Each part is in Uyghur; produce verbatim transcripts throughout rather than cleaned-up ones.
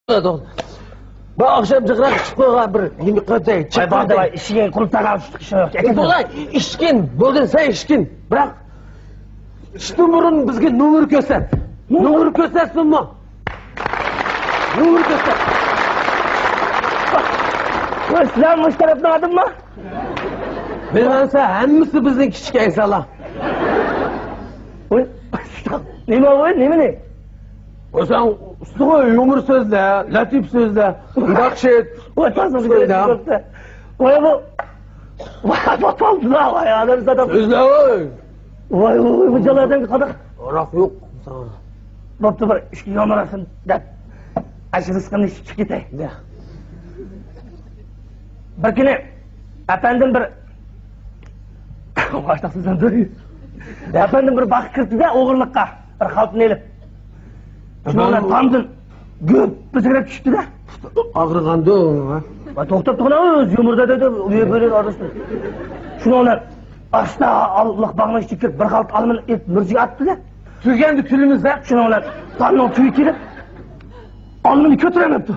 توختا، توختا. بۇ ئاخشام جىقراق ئىچىپ قويغان بىر نېمە قىلىپ، ۋاي، بار دەۋاي، ئىشىكىڭ قۇلۇپ تاقاپ چىقىشىڭ يوق. ئەكەل. بولغاي، ئىچكىن، بولدى، سەن ئىچكىن. بىراق، ئىچتىن بۇرۇن بىزگە نومۇر كۆرسەت. نومۇر كۆرسەتسۇنمۇ؟ نومۇر كۆرسەت. ۋاي، سىلەر مۇشۇ تەرەپنىڭ ئادىمىما؟ بىلمەمسەن، ھەممىسى بىزنىڭ كىچىك ئەيسالا. ۋاي، نېمە ۋاي، نېمىنى؟ ۋاي، سەن ئۇستىغۇ، يۇمۇر سۆزلە، لەتىپ سۆزلە، ياخشى. ۋاي، تازا سۆزلە. ۋاي، بۇ، ۋاي، بۇ، ۋاي، ئادەم زادى. سۆزلە، ۋاي. ۋاي، ۋاي، ۋاي، بۇ جالا ئادەمگە قانداق؟ ھاراق يوق ساڭا. بوپتۇ، بىر ئىچكى يۇمۇر ئالسۇن دەپ، ئاشۇ رىزقىمنى ئىچىپ چىقىپ كېتەي. يا. بىر كۈنى ئەپەندىم بىر، باشلىق سىزدىن دۇر. ئەپەندىم بىر باغقا كىردى-دە، ئوغرىلىققا بىر خالتىنى ئېلىپ. شۇنىڭ بىلەن تامدىن گۈپپە سەكرەپ چۈشتى-دە. ئاغرىغاندۇ ئۇنىڭ، ھە؟ ۋاي، توختاپ تۇرغىنا، ئۆزى يۇمۇردا دېدى، ئۇ يەر بۇ يەر ئارىلاشتى. شۇنىڭ بىلەن ئاستا ئال-، ئۇلاق باغنىڭ ئىچىگە كىرىپ، بىر خالتا ئالمىنى ئېلىپ مۈرىسىگە ئاتتى-دە. تۈگەندە تۈلىمىز-دە. شۇنىڭ بىلەن تامنىڭ تۈۋى كېلىپ، ئالمىنى كۆتۈرەلمەپتۇ.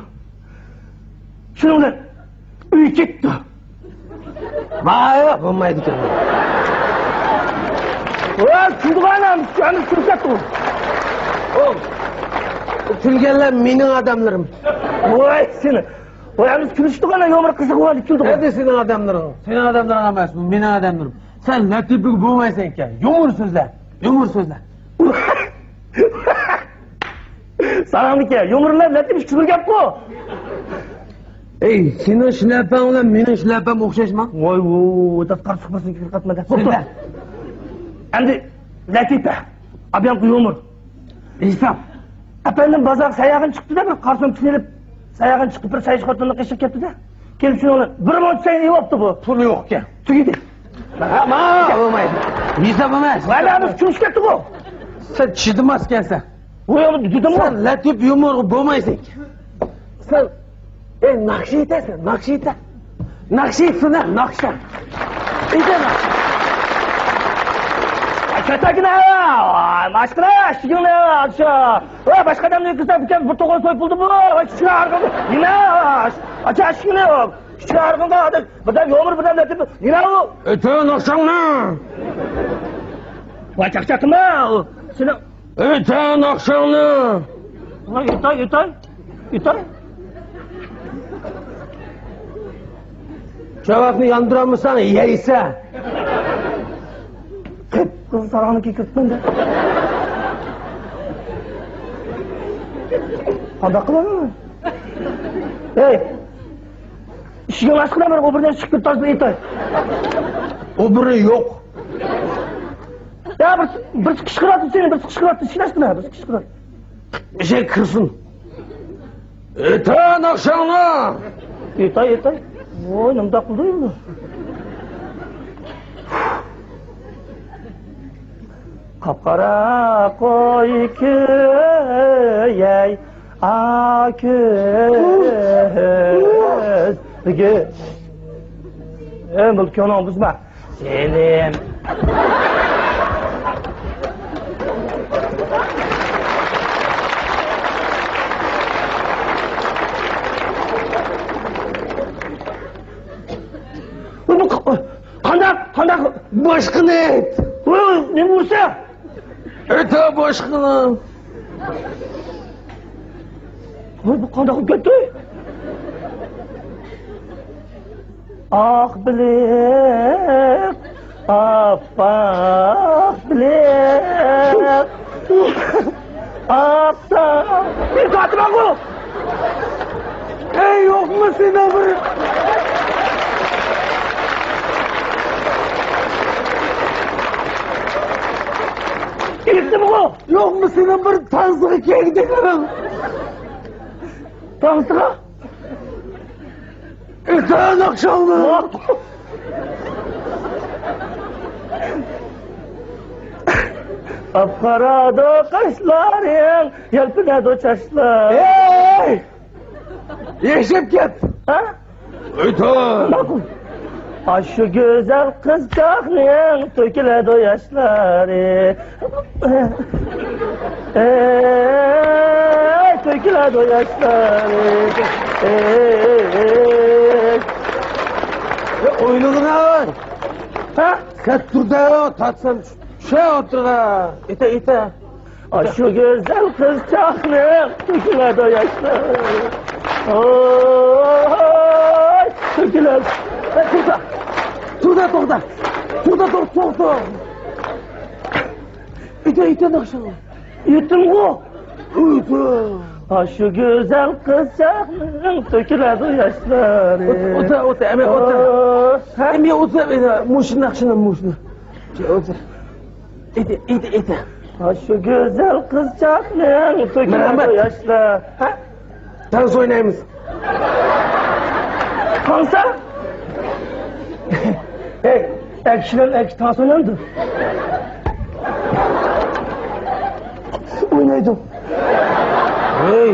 شۇنىڭ بىلەن ئۆيگە كەتتى. ۋاي، بولمايدىكەن. ۋاي، كۈلدى ئانام، ئانام كۈلۈپ كەتتى. ئۇ كۈلگەنلەر مېنىڭ ئادەملىرىم. ۋاي سېنى. ۋاي، ئەمىسە كۈلۈشتۇق ئانا، يۇمۇر قىزىق بولغان كۈلدۇق. ھەدە سېنىڭ ئادەملىرىڭ. سېنىڭ ئادەملىرىڭ ئەمەس، بۇ مېنىڭ ئادەملىرىم. سەن لەتىپىگە بولمايسەنكەن. يۇمۇر سۆزلە. يۇمۇر سۆزلە. ساڭىمىكى يۇمۇرلار لەتىپ ئىككىسى بىر گەپقۇ. ئەي، سېنىڭ شىلەپەڭ بىلەن مېنىڭ شىلەپەم ئوخشاشما؟ ۋاي، ۋوي، دەپ قارىسىق بىرسىنى كىرىپ قاتما دەپ. سۆزلە. ئەمدى لەتىپە، ئابيانقى يۇمۇر. ھېساب. ئەپەندىم بازارغا ساياھەتكە چىقتى-دە، بىر قارىسام پىل ئېلىپ ساياھەتكە چىقىپ، بىر سايچى خوتۇننى قېشىغا كەپتۇ-دە. كېلىپ شۇنىڭ بىلەن بىر مۇنچە چاينى ئېلىۋاپتۇ بۇ. پۇلى يوقكەن. تۈگىدى. ھە، ما، بولمايدۇ. ھېساب ئەمەس. ۋاي، بىز كۈلۈشۈپ كەتتۇقغۇ. سەن چىدىماسكەنسەن. ۋاي، ئۇنى دېدىمغۇ. سەن لەتىپ يۇمۇرغا بولمايسەن. سەن، ئەي، ناخشا ئېيتەسەن، ناخشا ئېيتە. ناخشا ئېيتسۇن، ھە، ناخشا. ئېيتە ناخشا. كەتەكنە، ماشقىلە، ئىشىكىڭنى ئاچ. ۋاي، باشقا ئادەمنى كىرسە، بىكەم بىر توغرا سويۇپ بولدى بۇ. ۋاي، كىشى ئارقىدا. نېمە؟ ئاچ، ئاچ ئىشىكنى. كىشى ئارقىدا ئادەم، بىردەم يۇمۇر، بىردەم لەتىپ. نېمە ئۇ؟ ئېيتە ناخشاڭنى. ۋاي، چاقچاقما ئۇ. سېنىڭ ئېيتە ناخشاڭنى. ۋاي، ئېيتاي، ئېيتاي، ئېيتاي. چاۋاكنى ياندۇرالمىساڭ يەيسە. قىپقىزىل ساراڭنى كىرگۈزۈپمەن دە. قانداق قىلىمەن؟ ھەي! ئىشىكنى ئاچقىنا، مەن ئوبورنى چىقىپ تازىلاپ ئېيتاي. ئوبورى يوق. يا، بىر، بىرسى قىچقىراتتى سېنى، بىرسى قىچقىراتتى، ئىشىكنى ئاچقىنا، بىرسى قىچقىراتتى. ئىشىك كىرسۇن. ئېيتە ناخشاڭنى. ئېيتاي، ئېيتاي. ۋوي، نېمانداق قىلدى ئۇ؟ قاپقارا قوي كۆيەي، ئا كۆزگە. ئەي، بۇ كۆڭلۈڭنى بۇزما. سېنىڭ. بۇ، بۇ قانداق، قانداق؟ باشقىنى ئېيت. بۇ نېمە بولسا؟ ئېيت باشقىنى. ۋاي، بۇ قانداق بولۇپ كەتتى؟ ئاق بىلىق، ئاپئاق بىلىق، ئاپتاپ. بىر كاتىمانغۇ. ئەي، يوقمۇ سېنىڭ بىر؟ ئېيتتىمغۇ. يوقمۇ سېنىڭ بىر تانسىغا كەلگۈدەكلىرىڭ؟ تانسىغا؟ ئېيتە ناخشاڭنى. ئاپئاقىدۇ قاشلىرىڭ، يەلپۈنىدۇ چاچلىرىڭ. ھەي! يېشىپ كەت! ھە؟ ئېيتە! ماقۇل. ئاشۇ گۈزەل قىزچاقنىڭ تۆكۈلىدۇ ياشلىرى. ئەي! تۆكۈلىدۇ ياشلىرى. ئوينىغىنا. ھە؟ سەت تۇردا تارتسام چۈشە ئوتتۇرىغا. ئېتە، ئېتە. ئاشۇ گۈزەل قىزچاقنىڭ تۆكۈلىدۇ ياشلىرى. ئوي، تۆكۈلىدۇ. ئە، توختا. توختا، توختا. توختا، توختا، توختا. ئېتە، ئېتە ناخشاڭنى. ئېيتتىمغۇ. ئاشۇ گۈزەل قىزچاقنىڭ تۆكۈلىدۇ ياشلىرى. ئوتۇر، ئوتۇر، ئەمە ئوتۇر. ھە؟ ئەمە ئوتۇر، ئەمە مۇشۇ ناخشىنى، مۇشۇنى. ئوتۇر. ئېيتە، ئېيتە، ئېيتە. ئاشۇ گۈزەل قىزچاقنىڭ تۆكۈلىدۇ ياشلىرى. ھە؟ تانس ئوينايمىز. تانسا؟ ھەي، ئەكىشلەر ئەكىش تانس ئوينامدۇ؟ ئوينايدۇ. ھەي.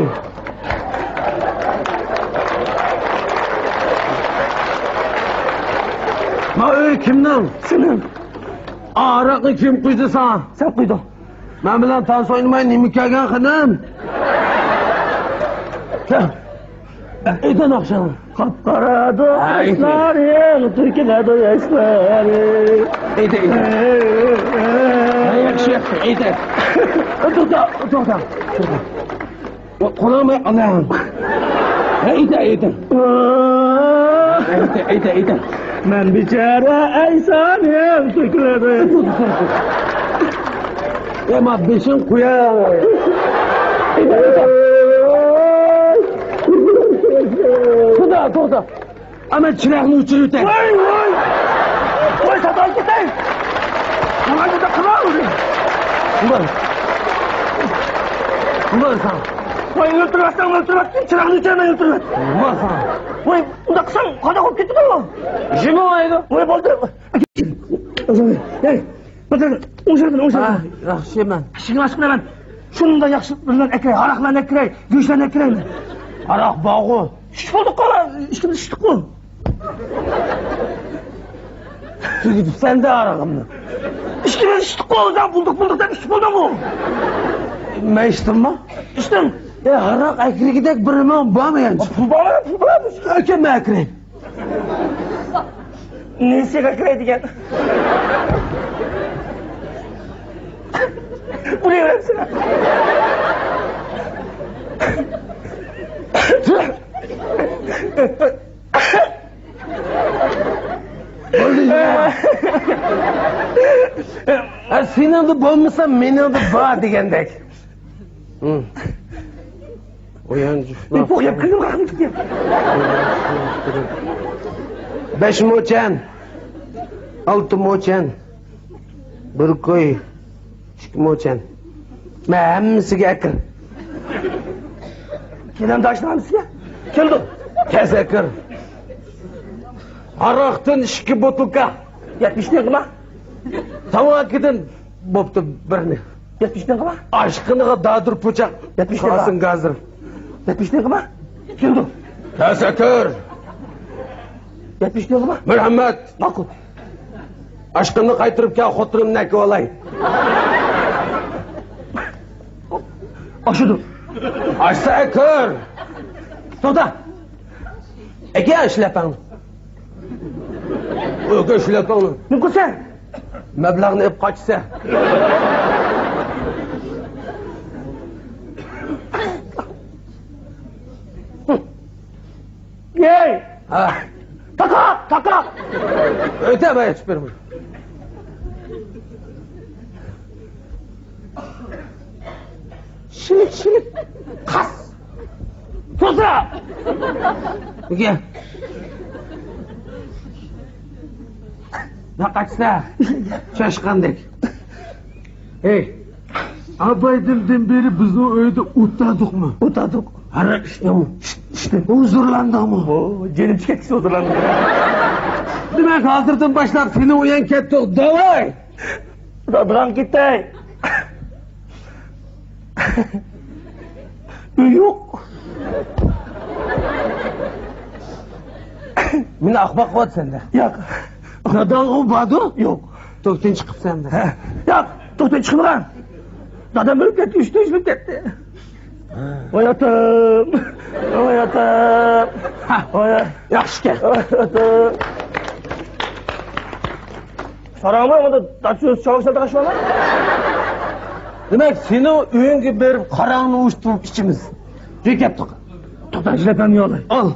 ما ئۆي كىمنىڭ؟ سېنىڭ. ئاراقنى كىم قۇيدى ساڭا؟ سەن قۇيدۇڭ. مەن بىلەن تانس ئوينىماي نېمە كەلگەن خېنىم؟ ئېيتە ناخشاڭنى. قاپقارا دوستلارنىڭ تۆكۈلىدۇ ياشلىرى. ئېيتە، ئېيتە. ھە، ياخشى، ياخشى، ئېيتە. توختا، توختا، توختا. قولۇڭنى ئالاڭ. ھە، ئېيتە، ئېيتە. ئېيتە، ئېيتە، ئېيتە. مەن بىچارە ئەيسانىم تۆكۈلىدۇ. يا، ما بېشىڭ قۇيا. توختا، توختا. ئانا چىراغنى ئۆچۈرۈۋېتەي. ۋاي، ۋاي. ۋاي، ساتاي كېتەي. ساڭا جۈدە قىلار. بۇلار. بۇلار ساڭا. ۋاي، ئۆلتۈرۈۋەتسەڭ ئۆلتۈرۈۋەت. چىراغنى ئۆچۈرمەي ئۆلتۈرۈۋەت. بۇلار ساڭا. ۋاي، ئۇنداق قىلساڭ قانداق بولۇپ كېتىدۇ؟ جىمىۋايدۇ. ۋاي، بولدى. ھەي. باتۇر، ئوڭشالدىن، ئوڭشالدىن. ھە، ياخشى مەن. ئىشىكنى ئاچقىن مەن. شۇنداق ياخشى بىرلەرنى ئەكىرەي، ھاراقلارنى ئەكىرەي، گۆشلەرنى ئەكىرەيمەن. ھاراق بارغۇ. ئىچىپ بولدۇققۇ، ئىچكىمىز ئىچتۇققۇ. تۈگىتىپسەن-دە ھاراقىمنى. ئىچكىمىز ئىچتۇققۇ، ئۆزۈڭ بولدۇق، بولدۇق دەپ ئىچىپ بولدۇڭغۇ. مەن ئىچتىممۇ؟ ئىچتىڭ. يا، ھاراق ئەكىرگۈدەك بىر نېمە بارمۇ يەنە؟ پۇل بار، پۇل بار. ئاكام، مەن ئەكىرەي. نېسىگە كىرەي دېگەن. بۇنى بىلەمسىلەر؟ ھە، سېنىڭدە بولمىسا، مېنىڭدە بار دېگەندەك. ھە. ئۇيان جۇشلاپ. بەش موچەن، ئالتە موچەن، بىر كوي، ئىككى موچەن. مەن ھەممىسىگە ئەكىر. كېلەمدە ئاشۇنىڭ ھەممىسىگە؟ كېلىدۇ. تېز ئەكىر. ھاراقتىن ئىككى بوتۇلكا. يەتمىش دېڭىما؟ تاماكىدىن بوپتۇ بىرنى. يەتمىش دېڭىما؟ ئاشقىنىغا دادۇر پۇچاق. يەتمىش دېڭىما؟ قالسۇن گازىر. يەتمىش دېڭىما؟ كېلىدۇ. تېز ئەكىر. يەتمىش دېڭىما؟ مەرھەمەت. ماقۇل. ئاشقىنىنى قايتۇرۇپ كەل، خوتۇنۇمنى ئەكىۋالاي. ئاشىدۇ. ئاشسا ئەكىر. توختا. ئەكە شىلەپەڭنى. ئۆگە شىلەپەڭنى. نېمە قىلسا؟ مەبلەغنى ئېلىپ قاچسا. ھەي! ھە. تاقا! تاقا! ئۆتە، مەن ئېچىپ بېرىمەن. شىلىك، شىلىك. قاس. توزا! نېگە؟ نە قاچسا؟ چاشقاندەك. ھەي، ئابايدىندىن بېرى بىزنىڭ ئۆيدە ئوت تارتتۇقمۇ؟ ئوت تارتتۇق. ھاراق ئىچتىڭمۇ؟ ئىچ-، ئىچتىم. ھۇزۇرلاندىڭمۇ؟ ھو، جېنىم چىقىپ كەتتى ھۇزۇرلاندىم. دېمەك، ھازىردىن باشلاپ سېنىڭ ئۆيۈڭ كەتتۇق، داۋاي! دادىغام كېتەي. ئۆي يوق. مېنى ئاخماق قىلىۋاتىسەن-دە. ياق. داداڭغۇ باردۇ؟ يوق. توكتىن چىقىپسەن-دە. ھە. ياق، توكتىن چىقمىغان. دادام ئۆلۈپ كەتتى، ئۈچ تۈرۈشۈپ كەتتى. ۋاي ئاتام! ۋاي ئاتام! ۋاي ياخشىكەن. ۋاي ئاتام! ساراڭمۇ ئۇندا داچۇز چاۋاك سالدى قاشمالا. دېمەك، سېنىڭ ئۆيۈڭگە بېرىپ قاراڭنى ئۇشتۇرۇپ ئىچىمىز. بىر گەپ توقا. توختا، ژىلەپەمنى يوللاي. ئال.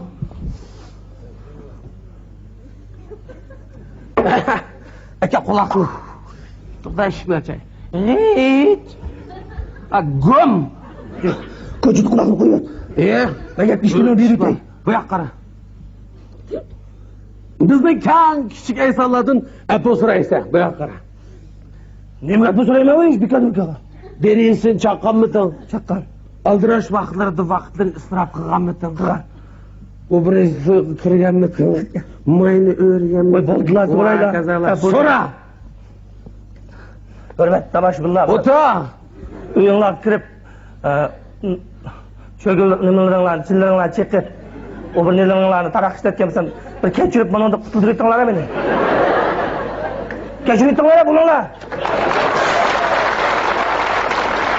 ئاكا قۇلاقنى. توختا، ئىشىكنى ئاچاي. غىچ. ئا، گۇم. كوچىدا قۇلاقنى قويۇۋەت. ئېي، مەن گەپكە ئىشىنىمەن، بىر ئۆتەي. بۇ ياققا قارا. بىزنىڭ كەڭ كىچىك ئەيسانلاردىن ئەپۇ سورايسەن، بۇ ياققا قارا. نېمە ئەپۇ سورايمەن، ۋاي، بىكار، بىكار. دېرىزىسىنى چاققانمىدىڭ؟ چاققان. ئالدىراش ۋاقىتلىرىدا ۋاقىتلىرىنى ئىسراپ قىلغانمىدىڭ؟ قىلغان. ئۇ بىر كىرگەنمىدىڭ؟ ماينى ئۆرگەنمىدىڭ؟ ۋاي، بولدىلا، ۋاي، سورايلا. كازالا. ئەپۇ سورا! ھۆرمەتلى تاماشىبىنلار. ئوتا! ئۆيۈڭلارغا كىرىپ، ئە، چۆگۈل نېمىلىرىڭلارنى، چىللىرىڭلارنى چېقىپ، ئۇ بىر نېمىلىرىڭلارنى تاراق ئىشلەتكەن بولسام، بىر كەچۈرۈپ مانا ئۇنداق قۇتۇلدۇرۇۋېتىڭلار مېنى. كەچۈرۈۋېتىڭلار، بولۇڭلار.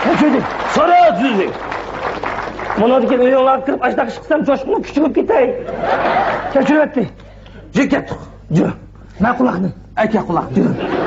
كەچۈردى. سورا تۈزدى. مانا كېيىن ئۆيۈڭلارغا كىرىپ ئاشتاق ئىش قىلسام، جوشقىنىپ كۈچۈرۈپ كېتەي. كەچۈرۈۋەتتى. جىق كەتتۇق. جىق. مەن قۇلاقنى. ئەكە قۇلاقنى. جىق.